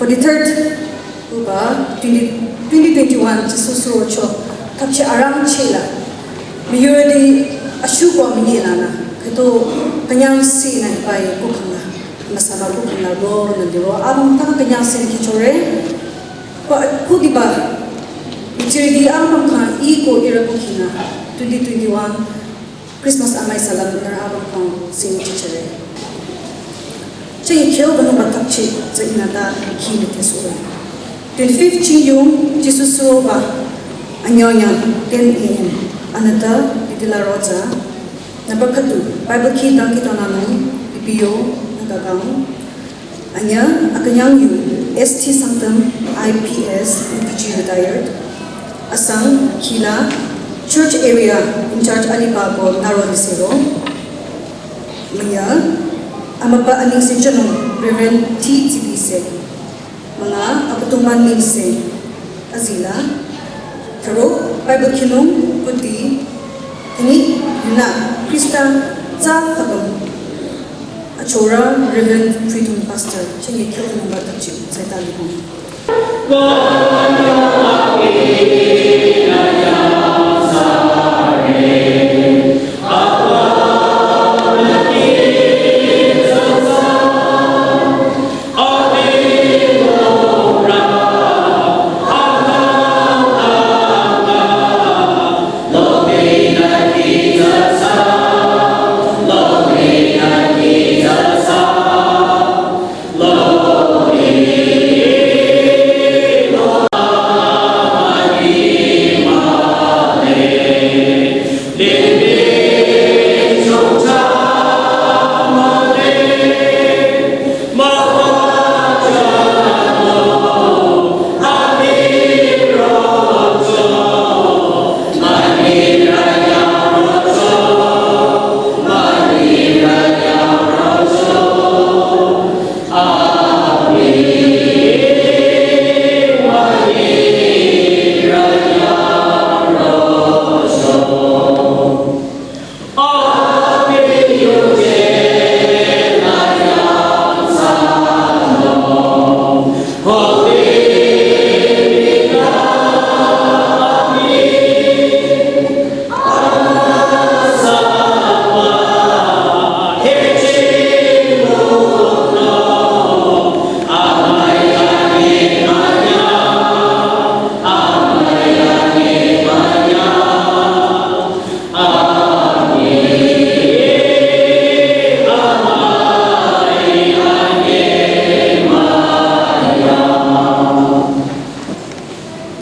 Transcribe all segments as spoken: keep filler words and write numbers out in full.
Twenty-third, uba, twenty, twenty twenty-one, Jisu surocho, thapchi arangchila. Miyurdi ashuko miyelana. Kato kanyang si na ipai kukhamla. Masaba kukhamla go na diro. Abang tana kanyang si kichore. Kwa kudiba. Ichiridi abang kha iko ira kukhina. Twenty twenty-one. Christmas amai salam nara abang kong sing chichere. Chengi kyo banu batak chi, za inata ki ni tesuwa. Twenty-fifth Chingyung, Jisu suwa, anyonya, ten A M. Anata, itila roza. Nabakatu, Bible ki dangki tonanung, bibiyo, nagagam. Anya, akanyang yu, S T Sangtam, I P S, U P G retired. Asang, Kila, church area in charge aliba ko naro nisero. Maya, amapa aning se chano, Reverend T T B se. Manga, apatumban ning se. Azila, tharo, Bible kinung, kuti, ini, na, Krista, za, habam. Achora, Reverend Freedom Pastor, chengi kyo nung ba takchi, sai tali kong.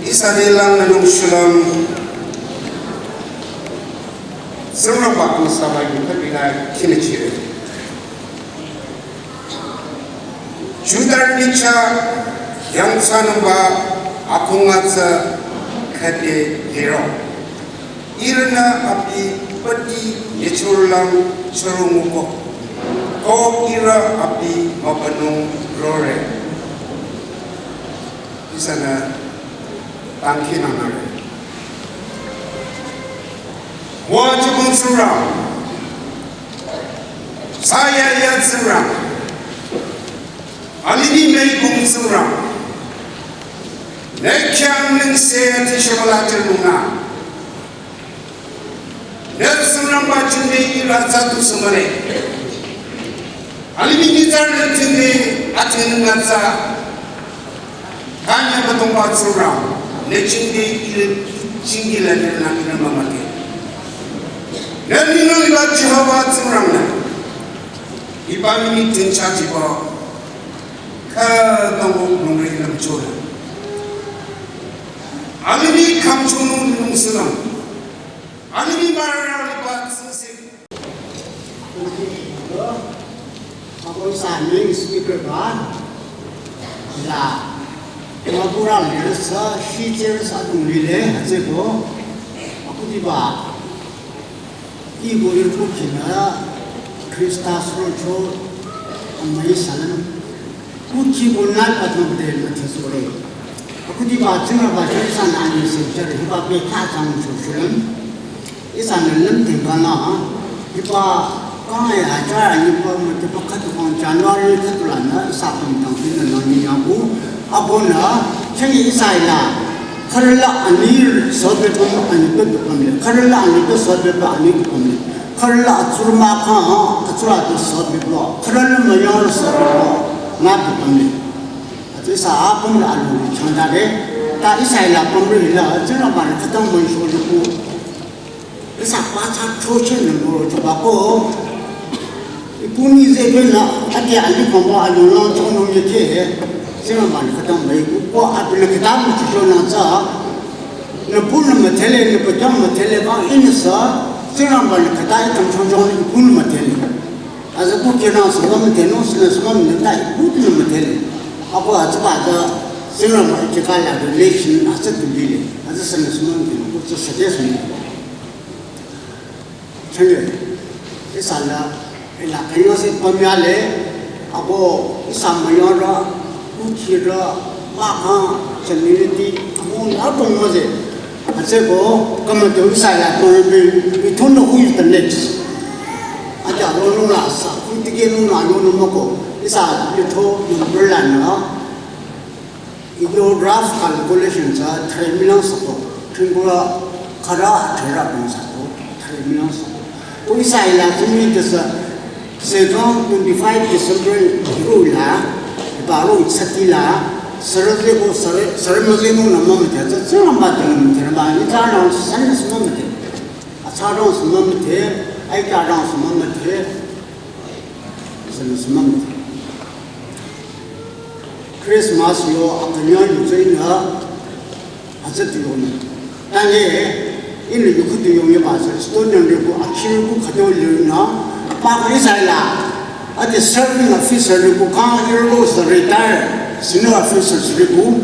Ihsa de lang nung shalom. Tsingrangba kung sabai kung kabina kinichire. Judar nicha yangsanungba akung atsa kade hero. Irna abi pati yechurlang churunguko. Ko ira abi mapanung rore. Ihsanü tangki nangnare. Wa jibun Tsingrang. Saya ya Tsingrang. Alimi mei bun Tsingrang. Ne khyang ningse ati shemala jernunga. Ne Tsingrangba jingde ira tsatu sümane. Alimi nizar ne jingde ati nunga tsa. Kanya Abüdongba Tsingrang, ne jingde ira jingde la ne na ira mamake. Ne nina liba Jehovah Tsingrang ne. Iba mini tincha jiba. Ka tango nungre lam chola. Alimi kam chunu nung silam. Alimi marara liba tsingse. Ako isa main speaker ba la mapura le sa shi cher sa tung lile hacheko. Ako diba ibo irko kina Krista srocho amai salam. Kuchi ko nal patno bde mathe sore. Ako diba Tsingrangba chari sa nani se chari hiba pe tha chang cho shulam. Ihsanü lümdhingba la, hiba kang ya ajar niba mate ba khatu kang January khatu la nü, ihsa pümtang pina nü ni yabu, Abonü, chünye ihsa hila, khürüla ani sohbe püm ani püm pümle, khürüla ani püm sohbe püm ani pümle, khürüla atsurü mahkhang, atsurü atü sohbe püm, khürüla müyang sohbe püm, nga pümle. Atü ihsa apüm la alu changdare, ta ihsa hila pümre hila, Tsingrangba-nü khütang müicho liku. Ihsa pathsa choche nü müro choba ko. Ipu ni zehbenü, ati ali pümba alu lang chonung yeke, Tsingrangba-nü khütang müiku ko, abinü khütang müicho nang tsü, nü pu nü müdhele, nü pü chang müdhele ba, ihnü sü, Tsingrangba-nü khütang itam chong chong nü pu nü müdhele. Aza tu kena sema mete no, sena sema mete tai, buti no mete le. Ako aza ba aza, sena ma ite kala relation, aza tu lile, aza sena sema mete no, kutu suggest mete. Chenge, ihsa la, ila kanyo se pamya le, ako ihsa mayara, kuchira, mahkhang, community, among la tong ma se. Atseko, kama te ihsa la tong be, we don't know who is the next. Ati alo nung la sa, kung tike nung la nung nung mako. Ihsa litho number la na. Iyo rough calculation sa, three million sako. Tringkura khara athera bang sako, three million sako. Ko ihsa ila tumi te sa, second twenty-five December iru la, baro itsati la, saraze ko sare, sare maze nung na mamate, sa, sa namba te nung te namba, ita na san na sumamate. Acha rang sumamate, aika rang sumamate, san na sumamate. Christmas yo akanya yu tsü ina, atsü tu yo na. Tane, ina yu kutu yo ye ba tsü, stone yang le ku, akiri ku kato le na, pa ku ihsa la, ati serving officer le ku, kang iro lo sa retire, senior officers le ku,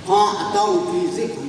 pa atau ki zi ku.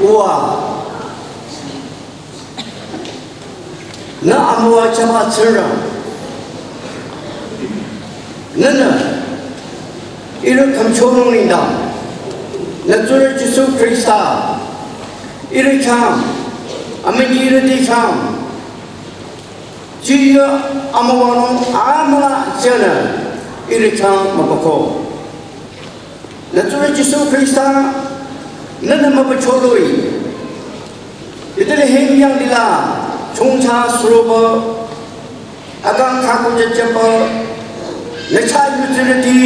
Wa, nü amüwa chaba Tsingrang, nünü ihrü khümchonung nengdang, nü tsurü Jisu Khrista ihrü khyang, amünyi ihrüti khyang, jiyü amüwanung amüla jünü ihrü khyang mübüko. Nü tsurü Jisu Khrista, nünü mübüchoroi Bethlehem yanglila chongcha suroba, akang khaku jajaba, nü chah yutsürüti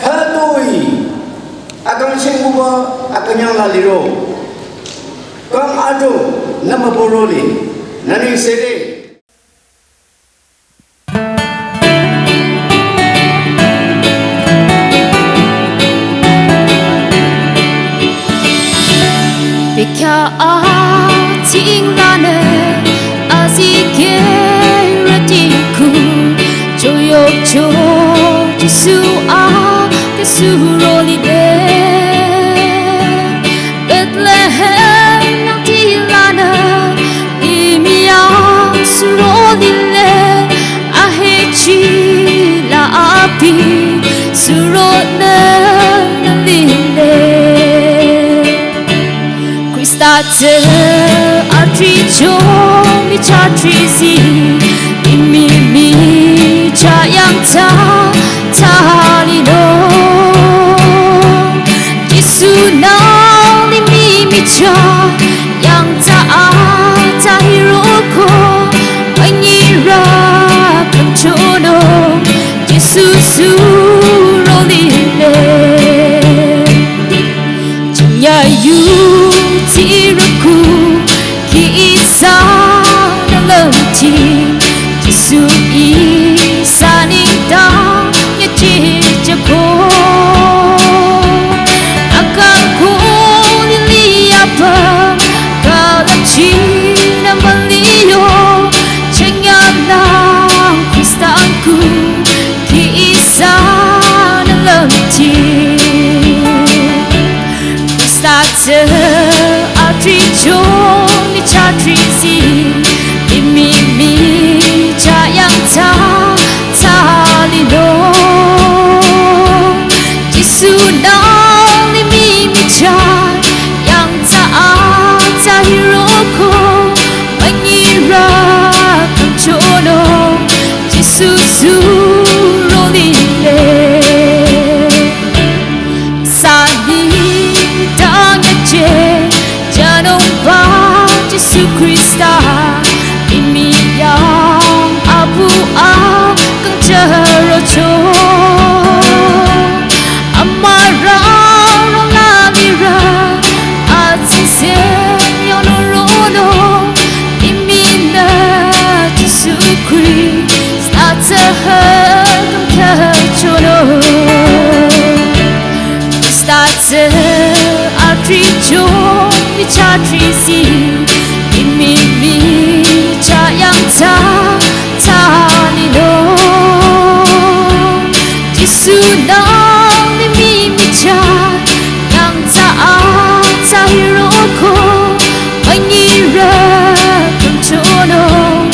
khütoi akang shengbuba akünyang la liro. Kang ado nü mübüroli, nü nengsere. Bekhyah atsinglanü azikehrüti kuh, choyokcho Jisu akang surolile. Bethlehem yangdilanü limih akang surolile, ahechila abi suronü lile. Khrista tsü atricho michah trisi, limih michah yangthsa thsa lilo. Jisu nü limih michah yangthsa atsa hiroko, anyirü khümchonung Jisu surolile. Jingya yutsirü kuh, kih ihsanü lümti, Jisu ihsa nengdang nyüchehchehko. Akang ko lili apüm, külüpchinü müliyo, jingya nang Khrista kuh, kih ihsanü lümti. Khrista tsü atricho michah trisi, limih michah yangthsa thsa lilo. Jisu nü limih michah yangthsa atsa hiroko, anyirü khümchonung Jisu surolile. Sani dang nyüchehjünungba Jisu Khrista, limih yang abu akang chürocho. Amürarü la lirü atsingse yonung ronung, limihnü Jisu Khrista tsü akang khümchonung. Khrista tsü atricho michah trisi, limih michah yangthsa thsa lilo. Jisu nü limih michah yangthsa atsa hiroko, anyirü khümchonung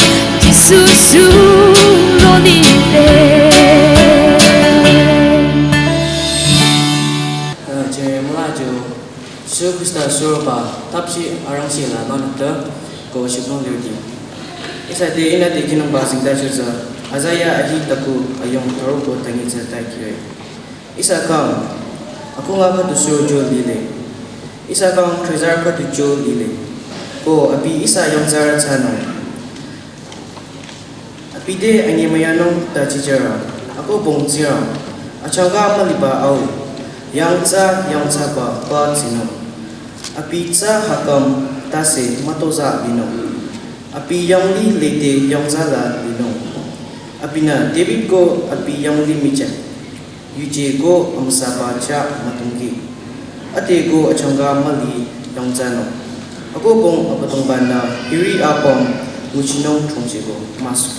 Jisu surolile. Che mülaju Jisu Khrista suroba tapchi arangchila nünü te ko shibnung lirdi. Ihsa te ihnü te kinungba singta shutsa, Isaiah ahi taku ayung thüro ko tangi tsü taikire. Ihsa kang, akhunga khüdu suro jo lile. Ihsa kang trezar khüdu jo lile. Ko abi ihsa yangthsarü thsanung. Abi te anyemüyanung ta chicharü, ako bong tsirü, achangka müliba au, yangthsa yangthsaba pa tsinung. Abi tsü hakam tase mütozah linung. Abi yanglih lede yangthsala linung. Abinü David ko abi yanglih michah. Yuje ko amüsaba chah mütongki. Ade ko achangka müli yangthsanung. Ako bong Abüdongba-nü hiri apüm nguchinung chongcheko masu.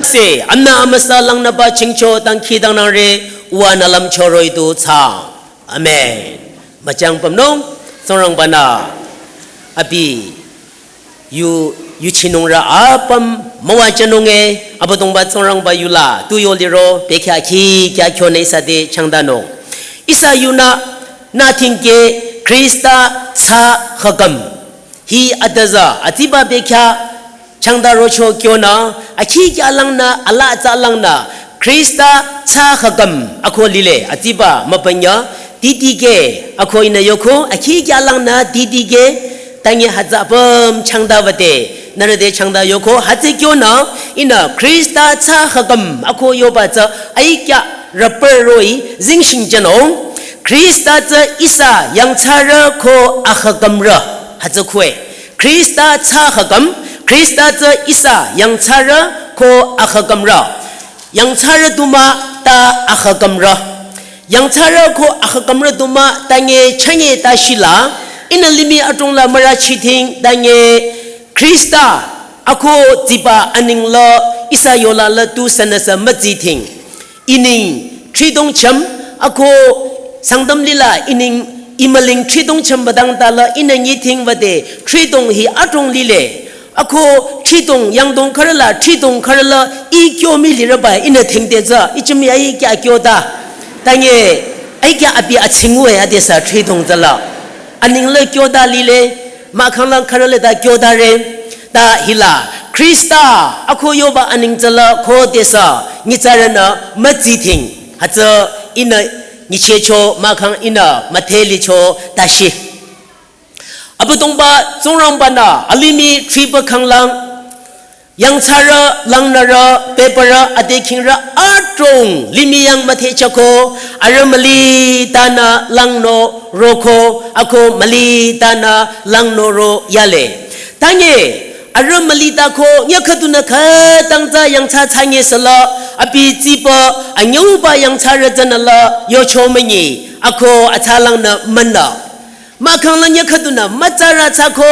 Se, amna amüsa langnüba chingcho dangkhidangnangre, uwa nü lümcho roh-i du thsa. Amen. Müchang pümnung. Tsingrangba-nü abi yu yuchinungrü apüm müwajünung-e, Abüdongba Tsingrangba yula tu yo liro bekhyah khikya kyonü ihsa te changdanung. Ihsa yunü nü thingke Khrista tsü khaküm. Hi atüza atsiba bekhyah changda rocho kyonü, akhikya langnü, ala atsa langnü, Khrista tsü khaküm ako lile, atsiba mübünya, titike ako ihnü yoko, akhikya langnü, titike, tangi hütsü apüm changda wüde, nührü te changda yoko, hütsü kyonü, ihnü Khrista tsü khaküm ako yoba tsü, aikya rüpür roh-i, zingshing jünung, Khrista tsü ihsa yangthsarü ko akhakümrü, hütsü khue. Khrista tsü khaküm, Khrista tsü ihsa yangthsarü ko akhakümrü. Yangthsarü du mah ta akhakümrü. Yangthsarü ko akhakümrü du mah ta nge chünye ta shila, ihnü limih adrong la mürüchi thing ta nge Khrista ako tsiba aneng la ihsa yola la tu sünüsü mütsi thing. Ihnü thridong chüm, ako Sangtam lila ihnü imüling thridong chüm badang tala ihnü nyi thing wüde thridong hi adrong lile. Ako thridong yangdong khürü la, thridong khürü la, i kyo mii lirüba ihnü thingde tsü, i chim ya i kya kyo ta. Tangi, ai kya abi atsingwe adesü thridong tsü la. Aneng la kyo ta lile, mahkhang lang khürü la ta kyo ta re. Ta hila, Khrista ako yoba aneng tsü la khodesü nyitsarünü mütsi thing. Hütsü ihnü nyichehcho mahkhang ihnü müdhelicho ta shi. Abüdongba Tsingrangba-nü alimih thriba khanglang, yangthsarü, langnürü, bebürü, adekhingrü, adrong limih yang müdhechako, arüh müli tanü langno roko, ako müli tanü langno ro yale. Tangi, arüh müli tako, nyakhüdunü khütang tsü yangthsa thsange sala, abi tsiba, anyüuba yangthsarü tsünü la, yocho münyi, ako atsa langnü münü. Mahkhang la nyakhüdunü mütsarü thsako,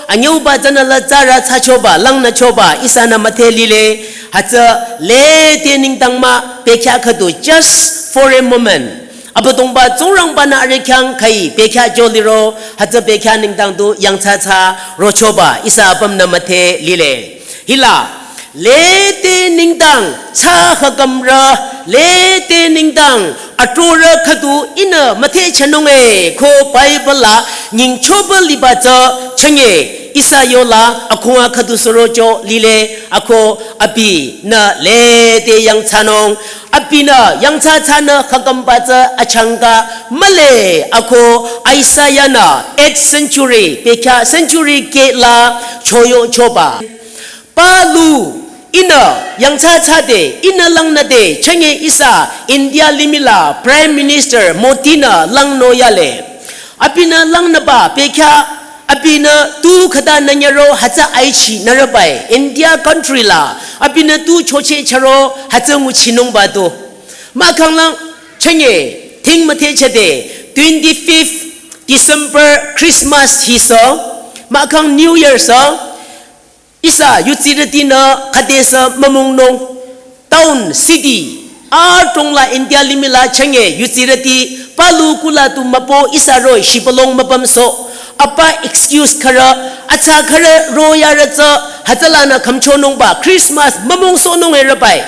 anyüuba tsünü la tsarü thsachoba, langnüchoba, ihsanü müdhe lile, hütsü lede nengdang mah, bekhyah khüdu, just for a moment. Abüdongba Tsingrangba-nü arüh khyang khai bekhyah jü liro, hütsü bekhyah nengdang du yangthsa thsa rochoba, ihsa apümnü müdhe lile. Hila, lede nengdang, tsü khakümrü, lede nengdang, atrorü khüdu ihnü müdhechanung-e ko Bible la nyingchoba liba tsü chünye ihsa yola akhunga khüdu surocho lile ako abinü lede yangthsanung. Abinü yangthsa thsanü khakümba tsü achangka mühle ako Isaiah-nü eighth century, bekhyah century keh la choyochoba. Palu ihnü yangthsa thsade, ihnü langnüde, chünye ihsa India limih la Prime Minister Modi-nü langno yale. Abinü langnüba bekhyah, abinü tu khüta nünyaro hütsü aichi nürübai, India country la, abinü tu chocheh charo hütsü nguchinungba tu. Mahkhang lang chünye, thing müdhechade, twenty-fifth December Christmas hi sü, mahkhang New Year sü, ihsa yutsirütinü khüdesü mümungnung, town, city, adrong la India limih la chünye yutsirüti, palu kula tu müpo ihsa roh-i shibülung müpümsoh, apa excuse khürü, atsa khürü royarü tsü, hütsülanü khümchonungba, Christmas mümungsohnung-e rübai.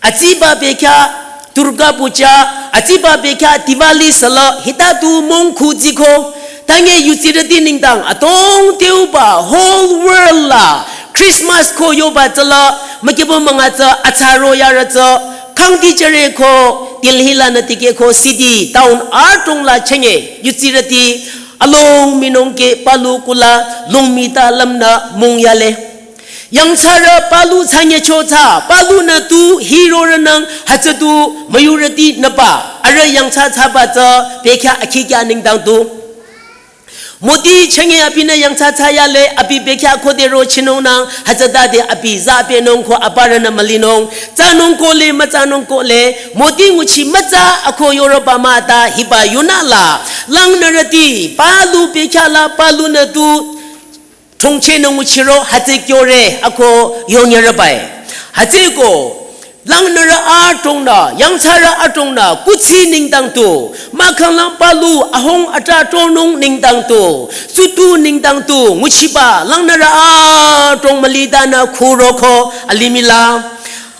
Atsiba bekhyah Durga Puja, atsiba bekhyah Diwali sala hita tu mongkhu ziko. Tangi yutsirüti nengdang adrong teuba whole world la Christmas ko yoba tsüla mükibo münga tsü atsa royarü tsü khangdi jüre ko Delhi lanü tikeh ko city town adrong la chünye yutsirüti along minung keh palu kula longmita lümnü mung yale. Yangthsarü palu thsanyecho thsa, palunü tu hirorünang hütsü tu müyurüti nüba, arüh yangthsa thsaba tsü bekhyah akhikya nengdang tu. Modi chünye abinü yangthsa thsa yale, abi bekhyah khode rochinungnang, hütsütade abi zabenung ko aparünü mülinung, thsanung kohle, müthsanung kohle, Modi nguchi müthsa ako yoroba mah ta hiba yunü la, langnürüti, palu bekhyah la, palunü tu, chongchenü nguchiro hütsü kyore ako yonyarübai. Hütsüko Langnürü adrongnü, yangthsarü adrongnü, kuthsi nengdang tu, mahkhang lang palu ahung atrah tronung nengdang tu, tsutu nengdang tu, nguchiba, langnürü adrong mülitanü khuroko, alimih la.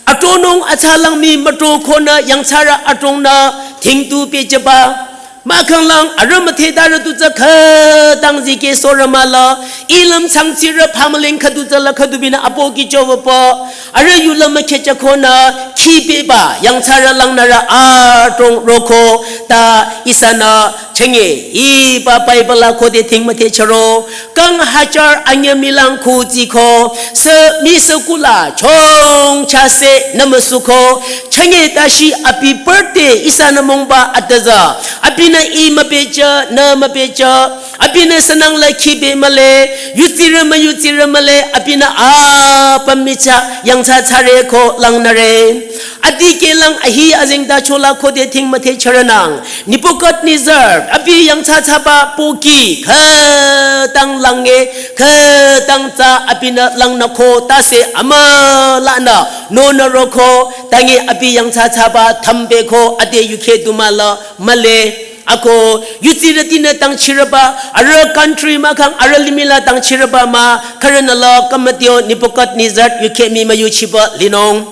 Atronung atsalang mii mütro konü, yangthsarü adrongnü, thingtu pehjüba. Mahkhang lang, arüh müthetarü tu tsü khütang zikeh sorü mahla, ilüm changchirü phamüling khüdu tsü la khüdu binü apohki jowüpü, arüh yula mükheh chakonü, khipehba, yangthsarü langnürü adrong roko, ta ihsanü, chenge, hiba Bible la khode thing müthehcharo, kang hajar anyü milang kutsiko, sü mii sü kula chongcha se nümüsuko, chenge tashi abi birthday ihsanü mongba atüza, abinü ih müpehjü, nü müpehjü, abinü sünang la khibe mühle, yutsirü müyutsirü mühle, abinü apüm michah yangthsa thsare ko langnüre. Adikehlang ahi azengtacho la khode thing müthehcharonang. Nebuchadnezzar, abi yangthsa thsaba pohki, khütang lange, khütang tsü abinü langnüko tase amülanü, nonü roko, tangi abi yangthsa thsaba thambeko ade yukheh du mahla, mühle. Ako, yutsirütinü tangchirüba, arüh country mahkhang, arüh limih la tangchirüba mah, khürünü la, kamadio Nebuchadnezzar, yukheh mii müyuchiba linung.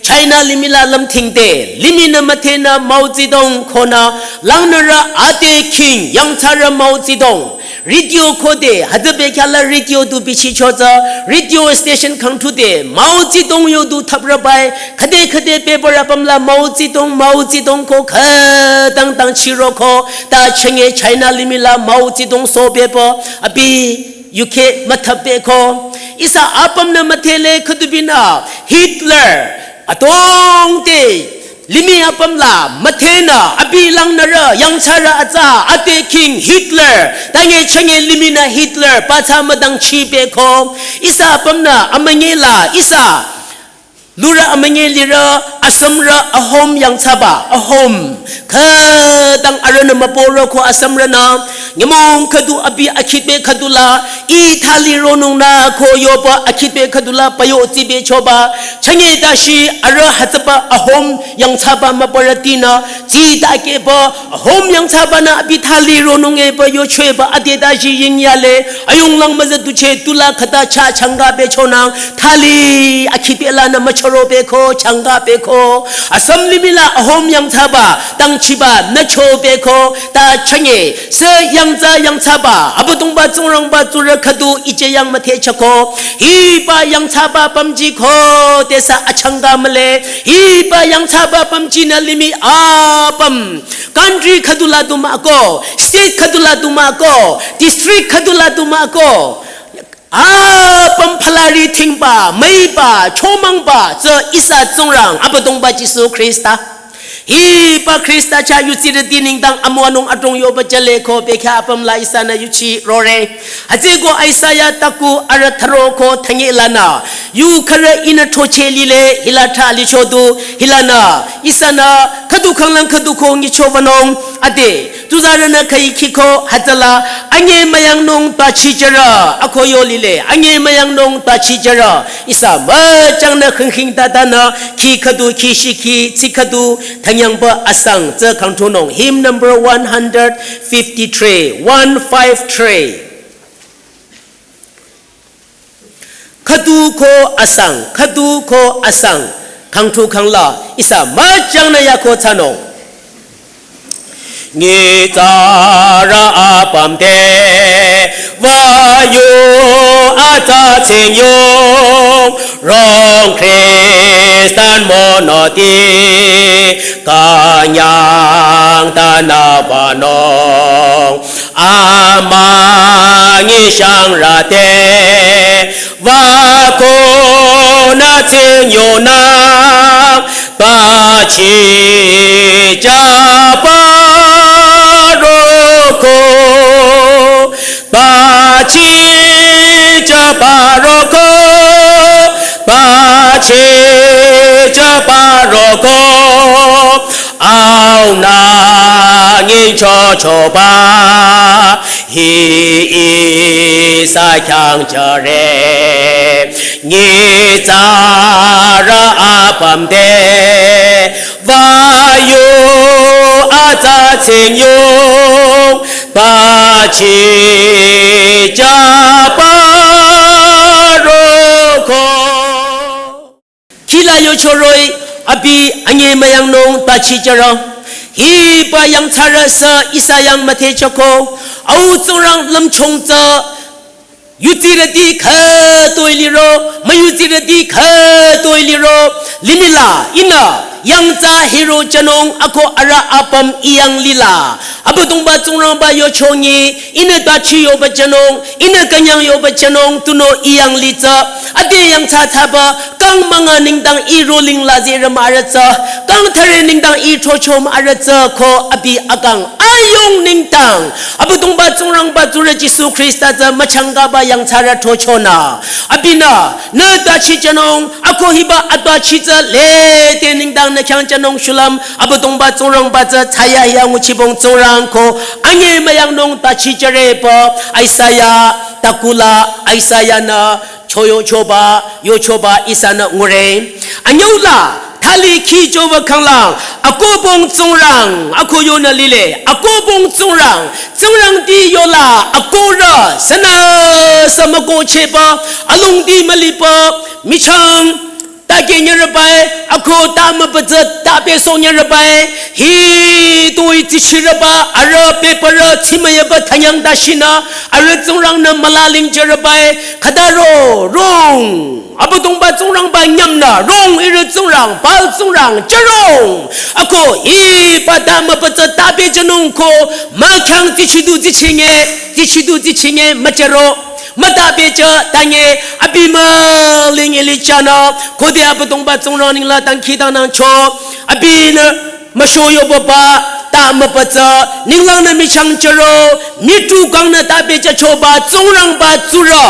China limih la lümthingte, limihnü müthehnü Mao Zedong konü, langnürü ade king, yangthsarü Mao Zedong. Radio khode, hütsübe khyala radio du bichichotsü, radio station khangthude, Mao Zedong yo du thaprübai, khüde khüde paper apüm la Mao Zedong, Mao Zedong ko khütang tangchiroko, ta chenge China limih la Mao Zedong sobepü, abi yukheh müthapeko. Ihsa apümnü müthehle khüdu binü Hitler, adrongte, limih apüm la müthehnü, abi langnürü, yangthsarü atsa, ade king Hitler, tangi chenge limihnü Hitler, pathsa müdangchipeko. Ihsa apümnü, amünyi la, ihsa, lurü amünyi lirü, Assamrü, Ahom yangthsaba, Ahom. Khütang arühnü müporü ko Assamrünü, nyümong khüdu abi akhitbe khüdu la, ih thali ronungnü ko yoba akhitbe khüdu la payo tsibe choba, chenge tashi arüh hütsüba Ahom yangthsaba müporütinü, tsita keba, Ahom yangthsabanü abi thali ronung eba yochoeba ade tashi yingyale, ayunglang müza duche tula khüta cha changa bechonang, thali akhitbe lanü müchoro beko, changa beko. Assam limih la Ahom yangthsaba, tangchiba, nücho beko, ta chenge, sü yangthsa yangthsaba, Abüdongba Tsingrangba tsurü khüdu ije yang müthehchako, hiba yangthsaba pümji ko, tesa achanga mühle, hiba yangthsaba pümjinü limih apüm, country khüdu la du mahko, state khüdu la du mahko, district khüdu la du mahko, apüm phalari thingba, müiba, chomangba, tsü ihsa Tsingrang, Abüdongba Jisu Khrista. Hiba Khrista chah yutsirüti nengdang amüwanung adrong yoba jale ko bekhyah apüm la ihsanü yuchi rore. Hütsüko Isaiah taku arüh thüro ko thünye lanü. Yu khürü ihnü throcheh lile hila thali chodu hilanü. Ihsanü khüdu khanglang khüdu ko nyichowünung ade. Tuzarünü khüi khiko hütsüla anyemüyangnung tbachijürü ako yo lile. Anyemüyangnung tbachijürü. Ihsa müchangnü khingkhing tatanü khi khüdu khi shikhi tsi khüdu thünyangba asang tsü khangthunung. Hymn number one hundred fifty-three, one five three. Khüdu ko asang, khüdu ko asang, khangthu khangla, ihsa müchangnü yako thsanung. Nyitsarü apüm te, wüyu atsa tsingyong, rong Khristan monoti, künyang tanü wünung. Amünyi shangrü te, wüko nü tsingyonü, tbachijüba roko, tbachijüba roko, tbachijüba roko, aunü nyingchochoba, hi ihsa khyang jüre. Nyitsarü apüm te, wüyu atsa tsingyong, bachi jaba roko. Khila yocho roh-i, abi anyemüyangnung bachi jaro. Hiba yangthsarü sü ihsa yang müdhechako, au Tsingrang lümchung tsü, yutsirüti khütoi liro, müyutsirüti khütoi liro, limih la, ihnü, yangthsa hiro jünung ako arüh apüm iyang lila. Abüdongba Tsingrangba yochongi, ihnü bachi yoba jünung, ihnü künyang yoba jünung, tunüo iyang litsü, ade yangthsa thsaba, kang münga nengdang ih roling la zerü mah arüh tsü, kang thüre nengdang ih throcho mah arüh tsü ko abi akang ayung nengdang, Abüdongba Tsingrangba tsurü Jisu Khrista tsü müchangkaba yangthsarü throchonü. Abinü, nü bachi jünung, ako hiba atbachi tsü lede nengdang nü khyang jünung shulüm, Abüdongba Tsingrangba tsü thsayahiya nguchibong Tsingrang ko, anyemüyangnung bachi jüre pü, Isaiah, takula, Isaiah nü, choyochoba, yochoba ihsanü ngure. Anyüla, thali khichoba khanglang, akobong Tsingrang, ako yonü lile, akobong Tsingrang, Tsingrangti yola, akorü, sünü, sü mükohchehba, alongdi müliba, michang, ta kenyürübai, ako ta mübütsü, ta pesohnyürübai, hitoi tsichirüba, arüh bebürü, tsimüyaba thanyang ta shinü, arüh Tsingrang nü mülaling jürübai, khüta ro, rong. Abüdongba Tsingrangba nyümnü, rong ihrü Tsingrang, Baal tsingrang, jürong. Ako, hiba ta mübütsü ta pehjünung ko, mükhyang tsichidu tsichinge, tsichidu tsichinge, müjüro. Müta pehjü tange, abi müling Elijah nü, khode Abüdongba Tsingrang ninglang dangkhidangnangcho, abinü, müsho yoba ba, ta mübütsü, ninglangnü michang jüro, mitu kangnü ta pehjüchoba, Tsingrangba tsurü.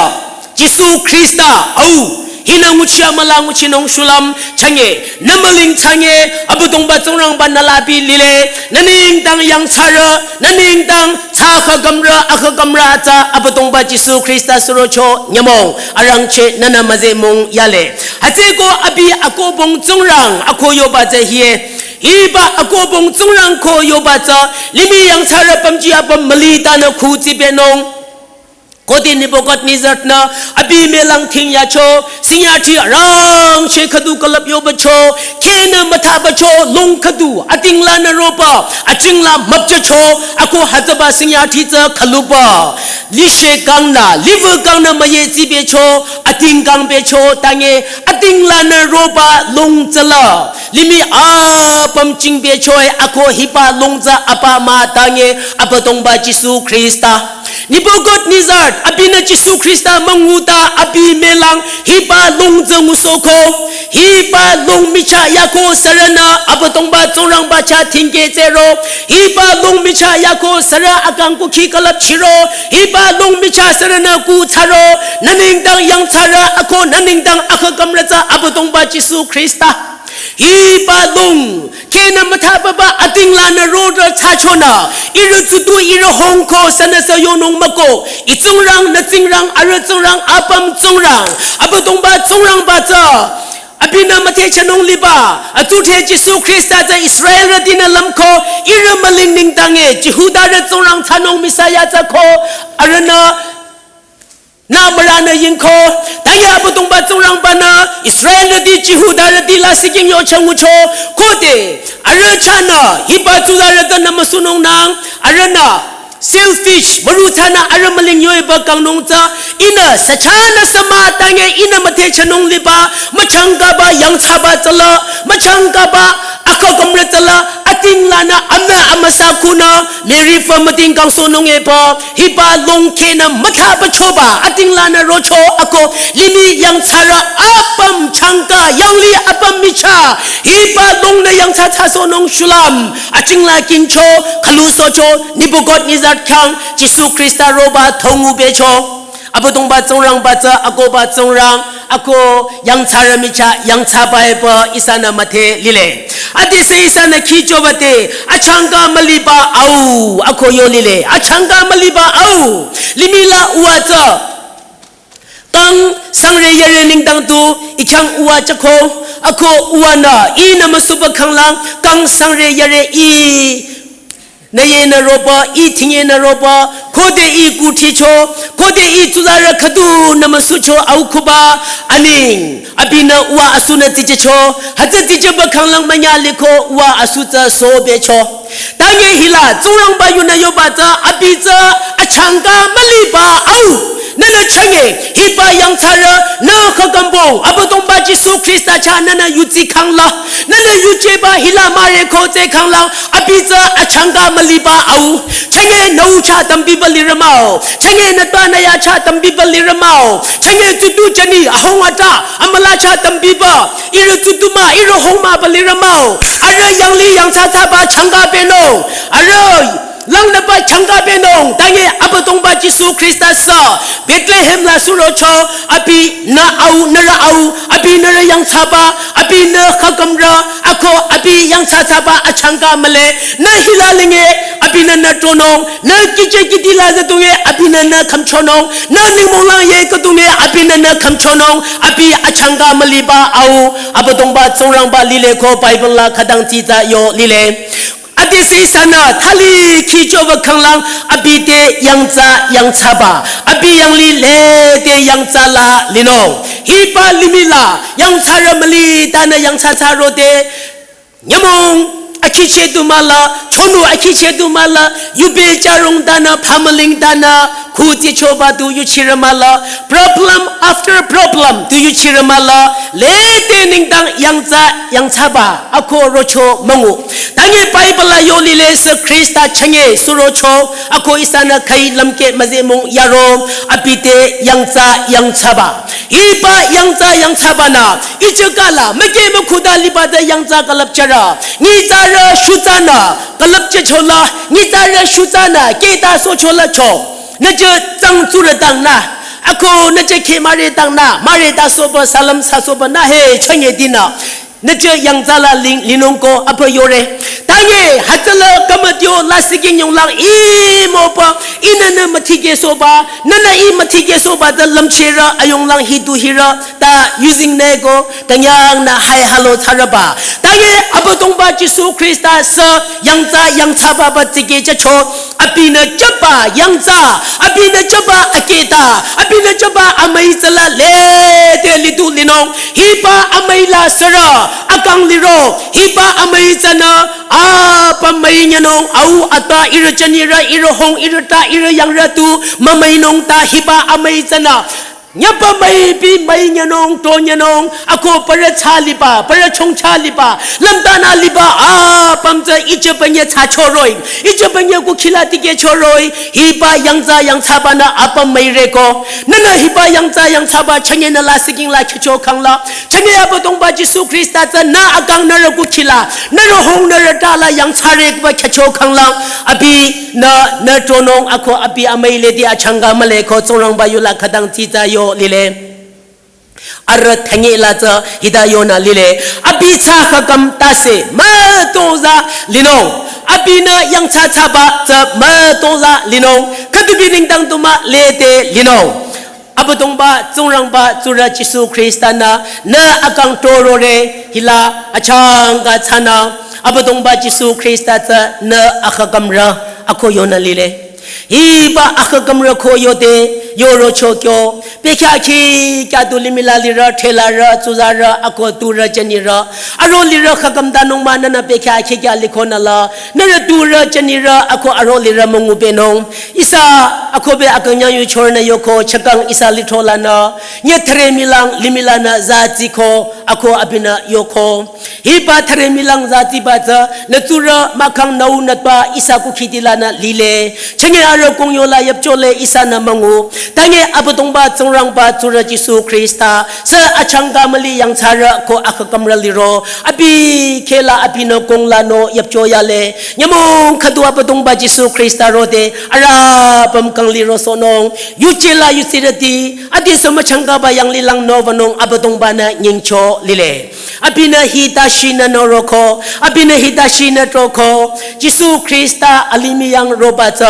Jisu Khrista, au, hinü nguchi amüla nguchinung shulüm, change, nü müling change, Abüdongba Tsingrangba nü labi lile, nü nengdang yangthsarü, nü nengdang thsafa kümrü, akha kümrü atsa, Abüdongba Jisu Khrista surocho, nyümong, arangcheh, nünü müzemung yale. Hütsüeko abi akobong Tsingrang, ako yoba tsü hie. Hiba akobong Tsingrang ko yoba tsü, limih yangthsarü pümji apüm müli tanü khu tsipehnung. Khode Nebuchadnezzar nü abi melang thing yacho, singyathi arangcheh khüdu külüp yobacho, khehnü müthabacho, long khüdu, atinglanü roba, achingla müpjücho, ako hütsüba singyathi tsü khüluba. Lishe kangnü, liver kangnü müye tsibecho, ating kang becho, tange, atinglanü roba, long tsüla. Limih apüm chingbecho, ako hiba long tsü apa mah tange, Abüdongba Jisu Khrista. Nebuchadnezzar, abinü Jisu Khrista münguta, abi melang, hiba long tsü ngusohko, hiba long michah yako sürünü, Abüdongba Tsingrangba chah thingkeh tsüro, hiba long michah yako sürü akang kukhi külüp chiro, hiba long michah sürünü ku thsaro, nü nengdang yangthsarü ako nü nengdang akha kümrü tsü Abüdongba Jisu Khrista. Hiba long, khehnü müthababa atinglanü roda thsachonü, ihrü tsutu ihrü hongko sünüsü yonung müko, ih Tsingrang nü Tsingrang arüh Tsingrang apüm Tsingrang, Abüdongba Tsingrangba tsü, abinü müthehchanung liba, atsudhre Jisu Khrista tsü Israelrütinü lümko, ihrü müling nengdange, Jihudarü Tsingrang thsanung Messiah tsü ko, arühnü nü müranü yingko, tange Abüdongba Tsingrangbanü, Israelrüti Jihudarüti la siking yochang ngucho, khode, arüh chahnü, hiba Judarü tsünü müsunungnang, arühnü, selfish, müru chahnü arüh müling yoiba kangnung tsü, ihnü, sü chahnü sü mah tange, ihnü müthehchanung liba, müchangkaba yangthsaba tsüla, müchangkaba, akha kümrü tsüla, atinglanü, amü, amüsa kunü, Mary fa müting kangsohnung epü, hiba long khehnü müthabachoba, atinglanü rocho ako, limih yangthsarü apüm changka, yangli apüm michah, hiba longnü yangthsa thsasohnung shulüm, atingla kingcho, khülusohcho, Nebuchadnezzar khyang, Jisu Khrista roba thongu becho. Abüdongba Tsingrangba tsü, akohba Tsingrang, ako yangthsarü michah, yangthsaba epü, ihsanü müdhe lile. Adesü ihsanü khichoba te, achangka müliba au, ako yo lile. Achangka müliba au, limih la uwa tsü. Kang sangre yare nengdang tu, i chang uwa chako, ako uwa nü, i nü müsuba khanglang, kang sangre yare i, nü ye nü roba, i thing ye nü roba, khode i kuticho, khode i tuzarü khüdu nü müsucho au khuba, aning, abinü uwa asunü tichecho, hütsü ticheba khanglang manya liko uwa asu tsü sobecho. Tange hila, Tsingrangba yunü yoba tsü, abi tsü, achangka müliba au. Nünü change, hiba yangthsarü, nü khakambong, Abüdongba Jisu Khrista chah nünü yutsi khangla. Nünü yujeba hila mare ko tse khangla, abi tsü, achangka müliba au. Change nü u chah tambiba lirü mah-o. Change nü twa nü ya chah tambiba lirü mah-o. Change tutu jani, ahung ata, amüla chah tambiba. Ihrü tutu mah, ihrü hung mah ba lirü mah-o. Arüh yangli yangthsa thsaba changka benung. Arüh langnüba changka benung. Tange Abüdongba Jisu Khrista sü Bethlehem la surocho, abinü au, nührü au, abinü yangthsaba, abinü khakamrü, ako abi yangthsa thsaba achangka mühle, nü hila linge, abinü nü tronung, nü kije kiti la zedunge, abinü nü khamchonung, nü ningmong lang ye kedunge, abinü nü khamchonung, abi achangka müliba au, Abüdongba Tsingrangba lile ko Bible la khütang tita yo lile. Ade se ihsanü, thali khichoba khanglang, abi te yangthsa yangthsaba, abi yangli lede yangthsa la linung. Hiba limih la, yangthsarü müli tanü yangthsa thsarode, nyümong akhiche du mühle, chonu akhiche du mühle, yube charong tanü, pamaling tanü, khuti choba du yuchirü mühle, problem after problem du yuchirü mühle, lede nengdang yangthsa yangthsaba, ako rocho müngu. Tange Bible la yo lile sü Khrista change surocho, ako ihsanü khai lümkeh müzemong yaro, abi te yangthsa yangthsaba. Hiba yangthsa yangthsaba nü, iche kala, müke mükhuda liba te yangthsa külüpcharü. Nyitsarü shutsanü, külüpchachola, nyitsarü shutsanü, keta sochola cho. Nü che tsang tsurü tang nü, ako nü che khe mare tang nü, mare ta soba salam sa soba nü he change dinü. Nü che yangthsa la ling, linung ko apa yore. Tange, hütsüla kamatyo la siking yong lang i moba, i nünü müthike soba, nünü i müthike soba da lümchirü ayong lang hidu hirü, ta using ne ko, kanyang nü hai halo thsarüba. Tange, Abüdongba Jisu Khrista sü yangthsa yangthsaba ba tsike chacho, abinü chaba yangthsa, abinü chaba aketa, abinü chaba amüi tsüla lede lidu linung, hiba amüi la sürü, akang liro, hiba amüi tsünü, apa müi nyanung, au ata ihrü chanirü, ihrü hung, ihrü ta, ihrü yangrü tu, mümüinung ta hiba amüi tsünü. Nyapa müi pi müi nyanung, to nyanung, ako parü cha liba, parü chong cha liba, lümtanü liba, apüm tsü iche panye cha choroi, iche panye kukhila tike choroi, hiba yangthsa yangthsaba nü apüm müire ko, nünü hiba yangthsa yangthsaba change nü la siking la khicho khangla, change Abüdongba Jisu Khrista tsü nü akang nührü kukhila, nührü hung nührü ta la yangthsare kuba khicho khangla, abi nü, nü tronung ako abi amüi lede achangka mühle ko Tsingrangba yu la khütang tita yo lile. Arüh thanye la tsü hita yonü lile. Abi thsa khakam tase, mütozah linung. Abinü yangthsa thsaba tsü mütozah linung. Khüdu bi nengdang tu mah lede linung. Abüdongba, Tsingrangba, tsurü Jisu Khrista nü, nü akang torore, hila achangka thsanü. Abüdongba Jisu Khrista tsü nü akhakamrü, ako yonü lile. Hiba akhakamrü ko yode, yoro chokyo, pekya khi kya tu limih la lirü, thelarü, tsuzarü, ako turü chanirü. Aro lirü khakam tanung mah nünü pekya khi kya liko nü la, nührü turü chanirü, ako aro lirü müngu benung. Ihsa, ako be akang nyang yu chornü yoko, chakang ihsa litro lanü. Nye thüre milang, limih lanü, za tsiko, ako abinü yoko. Hiba thüre milang za tsiba tsü, nü tsurü mahkhang nü u nü tpa ihsa kukhiti lanü lile. Change arüh kongyo la yüpcho le ihsanü müngu. Tange Abüdongba Tsingrangba tsurü Jisu Khrista. Sü achangka müli yangthsarü ko akhakamrü liro. Abi kheh la abinü kong lanü yüpcho yale. Nyümong khüdu Abüdongba Jisu Khrista rode. Arüh püm kang liro sohnung. Yuje la yusirüti. Adi sü müchangkaba yanglilangno wünung Abüdongba nü nyingcho lile. Abinü hita shinü noroko, abinü hita shinü troko, Jisu Khrista alimih yang roba tsü,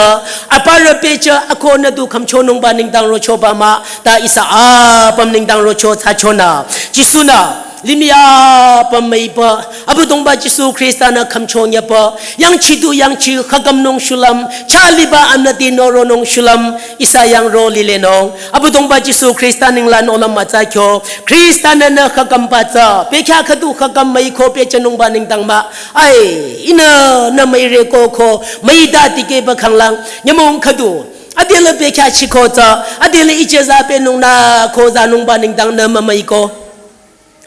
aparü pehjü ako nü du khümchonungba nengdang rochoba mah, ta ihsa apüm nengdang rocho thsachonü. Jisu-nü, limih apüm müiba, Abüdongba Jisu Khrista-nü khümchonyüba, yangchi du yangchi khakümnung shulüm, chaliba amnüti noronung shulüm, ihsa yang ro lilenung. Abüdongba Jisu Khrista ninglang nohlüm mütsa kyo. Khrista-nü nü khakümba tsü, pehkya khüdu khaküm müiko pehjünungba nengdang mah. Ai, ihnü nü müire koko, müida tikehba khanglang, nyümong khüdu. Adelü pehkya chiko tsü, adelü icheza pehnung nü ko zanungba nengdang nü mümüiko.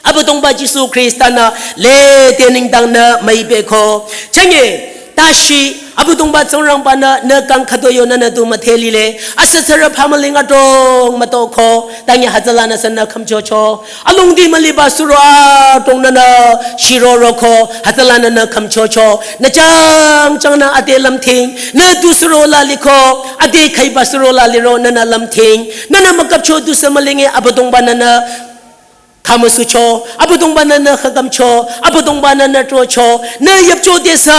Abüdongba Jisu Khrista-nü lede nengdang nü müibeko. Chenge, tashi, Abüdongba Tsingrangba-nü nü kang khütoyo nünü du müdhe lile. Asütsürü phamüling adrong mütoko. Tangi hütsülanü sünü khümchocho. Alongdi müliba suro adrong nünü shiroroko. Hütsülanü nü khümchocho. Nü chang changnü ade lümthing. Nü du suro la liko. Ade khaiba suro la liro nünü lümthing. Nünü mükapcho du sü mülinge Abüdongba-nü nü khümüsucho, Abüdongba-nü nü khakümcho, Abüdongba-nü nü trocho, nü yüpcho desü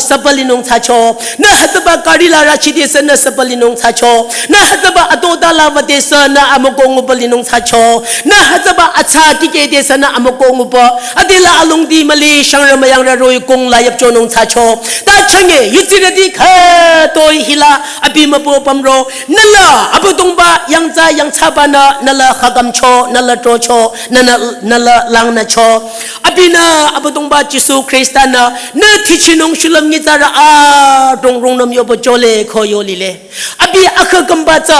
süpü linung thsacho, nü hütsüba kari la rachi desü nü süpü linung thsacho, nü hütsüba atota la wü desü nü amüko ngupü linung thsacho, nü hütsüba atsa kikeh desü nü amüko ngupü, adela alongdi müli shangrü müyangrü roh-i kong la yüpchonung thsacho, ta chenge, yutsirüti khütoi hila, abi mübü pümro, nü la, Abüdongba yangtsa yangthsaba-nü, nü la khakümcho, nü la trocho, nü nü, nü la langnücho. Abinü Abüdongba Jisu Khrista-nü, nü thichinung shulüm nyitsarü adrong rungnüm yoba jole ko yo lile. Abi akhakümba tsü,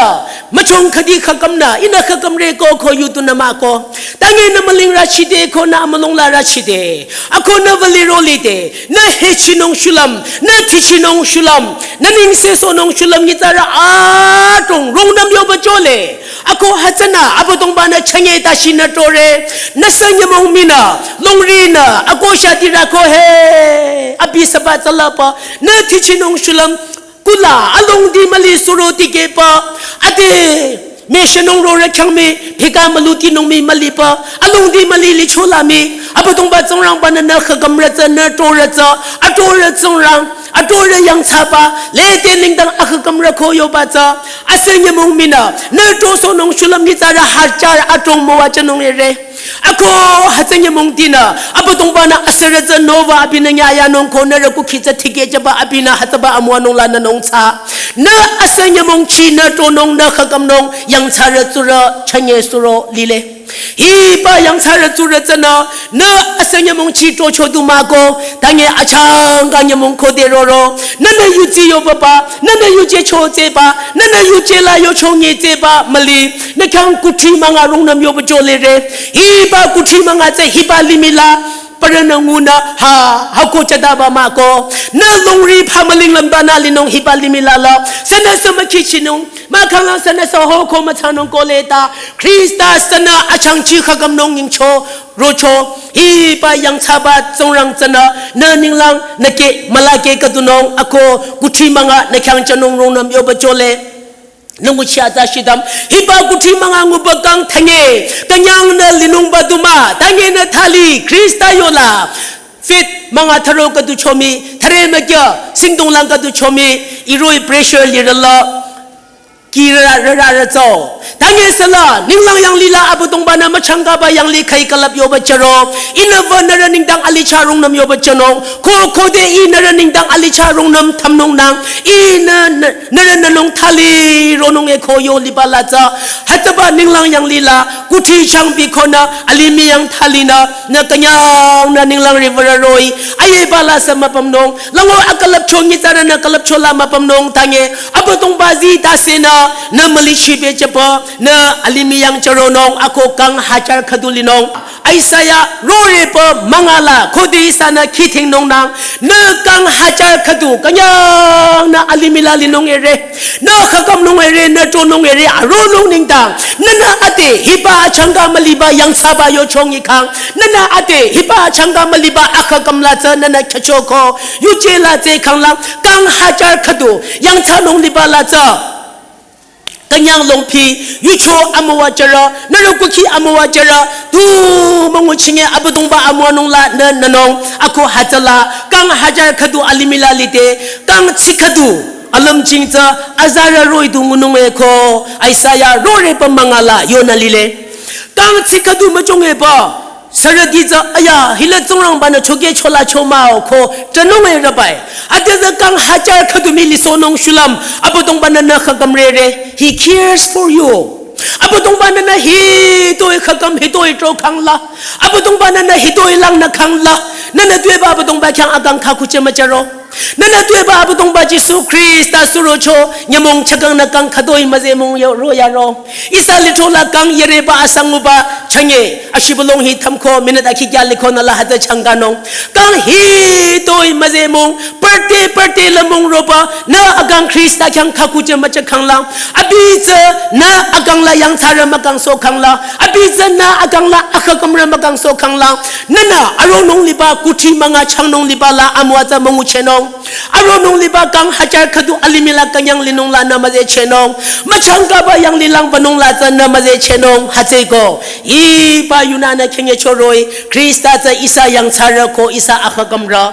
müchong khüdi khakümnü, ihnü khakümre koko yutunü mah ko. Tangi nü müling rachi de ko nü amülung la rachi de. Ako nü wüli roli de, nü hechinung shulüm, nü thichinung shulüm, nü ningse sonung shulüm nyitsarü adrong rungnüm yoba jole. Ako hütsünü, Abüdongba-nü chenge tashi nü trore, nü sü nyümong minü, longri nü, ako shati rako he, abi süba tsülaba, nü thichinung shulüm, kula, alongdi müli suro tikehba, ade, me shenung rorü khyang me, pheka mülutinung mi müliba, alongdi müli licho la mi, Abüdongba Tsingrangba-nü nü khakümrü tsü, nü trorü tsü, atrorü Tsingrang, atrorü yangthsaba, lede nengdang akhakümrü ko yoba tsü, asü nyümong minü, nü trosonung shulüm nyitsarü hajar adrong müwajünung ere. Ako hütsü nyümong dinü, Abüdongba-nü asürü tsü nowü abinü nyayanung ko nührü kukhi tsü tikehjüba abinü hütsüba amüwanung la nünung thsa. Nü asü nyümong chi nü tronung nü khakümnung yangthsarü tsurü chünye suro lile. Hiba yangthsarü tsurü tsünü, nü asü nyümong chi trocho du mah ko, tangi achangka nyümong khode roro, nünü yudsi yobaba, nünü yuje cho tseba, nünü yuje la yocho nye tseba, müli, nü khyang kuthsi münga rungnüm yoba jole re, hiba kuthsi münga tsü hiba limih la, parünü ngunü, ha, hako chadaba mah ko, nü longri phamüling lümdanü linung hiba limih la la, sünü sü mükhichinung, mahkhang la sünü sü hoko müthsanung ko leta, Khrista sünü achangchi khakümnung nyingcho, rocho, hiba yangthsaba Tsingrang tsünü, nü ninglang, nü ke, müla ke khüdunung, ako, kuthsi münga, nü khyang chanung rungnüm yoba jole. Nü nguchi atsa shidam, hiba kuthsi münga nguba kang tangi, künyangnü linungba du mah, tangi nü thali, Khrista yola. Faith münga tharo khüdu chomi, thare mükya, singdong lang khüdu chomi, iroh-i pressure lirü la. Kira rara rütso. Tangi süla, ninglang yanglih la Abüdongba-nü müchangkaba yanglih khai külüp yoba chüro. Ihnü wü nührü nengdang alicha rungnüm yoba chünung. Ko khode ih nührü nengdang alicha rungnüm thümnung nang. Ihnü nü-, nührü nünung thali ronung e ko yo liba la tsü. Hütsüba ninglang yanglih la, kuthsi changbi konü, alimih yang thalinü, nü künyangnü ninglang riwürü roh-i. Ayeba la sü müpümnung. Lango akülüpcho nyitsarünü külüpcho la müpümnung tangi. Abüdongba zi tasenü, nü mülichi bejüba, nü alimih yang chüronung, ako kang hajar khüdu linung. Isaiah rorepü münga la, khode ihsanü khidhingnung nang, nü kang hajar khüdu, künyangnü alimih la linung ere, nü khakümnung ere, nü tronung ere, aronung nengdang, nünü ade, hiba achangka müliba yangthsaba yochong ikhang, nünü ade, hiba achangka müliba akhaküm la tsü, nünü khyücho ko, yuje la tsü khanglang, kang hajar khüdu, yangthsanung liba la tsü. künyang longphi, yucho amüwajürü, nührü kukhi amüwajürü, tu münguchinge Abüdongba amüwanung la nü nünung, ako hütsüla, kang hajar khüdu alimih la lide, kang tsi khüdu, alümching tsü, azarü roh-i du ngunung eko, Isaiah rore pü münga la, yonü lile. Kang tsi khüdu müchonge pü, sürüti tsü, aya, hila Tsingrangba-nü choke chola chomao ko, tsanung e rabai. Ade tsü kang hajar khüdu mii lisohnung shulüm, Abüdongba-nü nü khakam rere. He cares for you. Abüdongba-nü nü hitoi khakam hitoi tro khangla. Abüdongba-nü nü hitoi lang nü khangla. Nünü tuepü Abüdongba khyang akang kha kuche mücharo. Nünü tuepü Abüdongba Jisu Khrista surocho, nyümong chakang nü kang khütoi müzemong yo ro yaro. Ihsa lithro la kang yüreba asang nguba chünye, ashibülung hi thümko, minute akhi kya likho nü la hütsü changkanung. Kang hitoi müzemong, perte perte lümong roba, nü akang Khrista khyang kha kuche müchakhangla. Abi tsü nü akang la yangthsarü mükangsohkhangla. Abi tsü nü akang la akhakümrü mükangsohkhangla. Nünü aronung liba kuthsi münga changnung liba la amüwa tsü münguchehnung. Aronung liba kang hajar khüdu alimih la künyang linung la nü müzechehnung. Müchangkaba yanglilangbanung la tsü nü müzechehnung. Hütsüeko. Hiba yunü nü khenye choroh-i. Khrista tsü ihsa yangthsarü ko ihsa akhakümrü.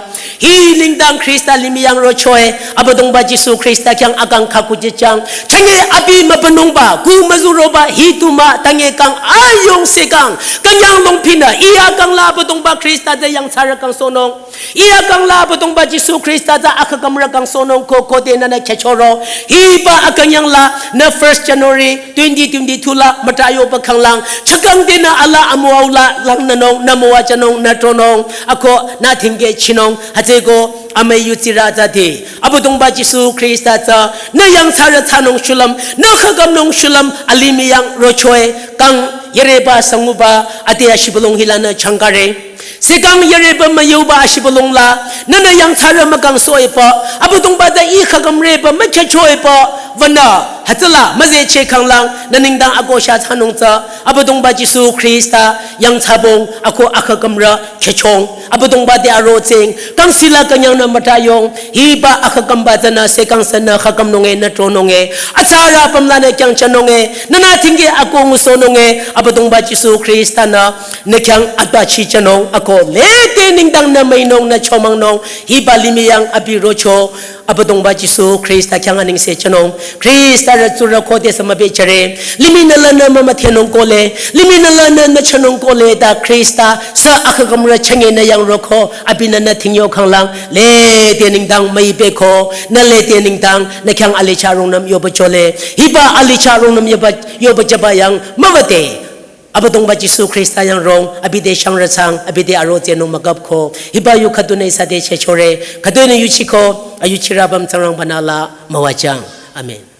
Hi nengdang Khrista limih yang rocho-i. Abüdongba Jisu Khrista khyang akang kha kuchechang. Chünye abi mübünungba, ku müzuroba, hi tu mah, tanye kang, ayong se kang. Künyang longphinü, iya kang la Abüdongba Khrista tsü yangthsarü kangsohnung. Iya kang la Abüdongba Jisu Khrista tsü akhakümrü kangsohnung ko khode nünü khechoro. Hiba akünyang la nü first January twenty twenty-two la mütayoba khanglang. Chakang tenü ala amüwau la langnünung, nü müwajünung, nü tronung. Ako nü thingkehchinung. Hütsüeko amüi yutsirü tsü te. Abüdongba Jisu Khrista tsü nü yangthsarü thsanung shulüm, nü khakümnung shulüm, alimih yang rocho-i, kang yüreba sanguba, ade ashibülung hila nü changkare. Sekang yüreba müyuba ashibülung la, nünü yangthsarü mükangsoh-i pü, Abüdongba tsü ih khakümreba müchacho-i pü, wünü, hütsüla, müzechehkhanglang, nü nengdang akosha thsanung tsü, Abüdongba Jisu Khrista, yangthsabong, ako akhakümrü, khechong, Abüdongba te aro tseng, kang sila künyangnü mütayong, hiba akhakümba tsünü sekang sünü khakümnung e nü tronung e, atsarü pümlanü khyang chanung e, nünü thingke ako ngusohnung e, Abüdongba Jisu Khrista nü, nü khyang atbachichanung, ako lede nengdang nü müinung nü chomangnung, hiba limih yang abi rocho, Abüdongba Jisu Khrista khyang anengse chanung. Khrista rü tsurü khode sü mübechare. Limih nü lanü mümüdhenung kohle. Limih nü lanü nü chanung kohle ta Khrista sü akhakümrü chünye nü yang roko. Abinü nü thingyo khanglang. Lede nengdang müibeko. Nü lede nengdang nü khyang alicha rungnüm yoba chole. Hiba alicha rungnüm yoba, yoba jüba yang müwüde. Abüdongba Jisu Khrista yang rong, abi te shangrü thsang, abi te aro tsehnung mükapko. Hiba yu khüdunü ihsa te chechore, khüdunü yuchiko, ayuchirü apüm Tsingrangba nü la müwajüng. Amen.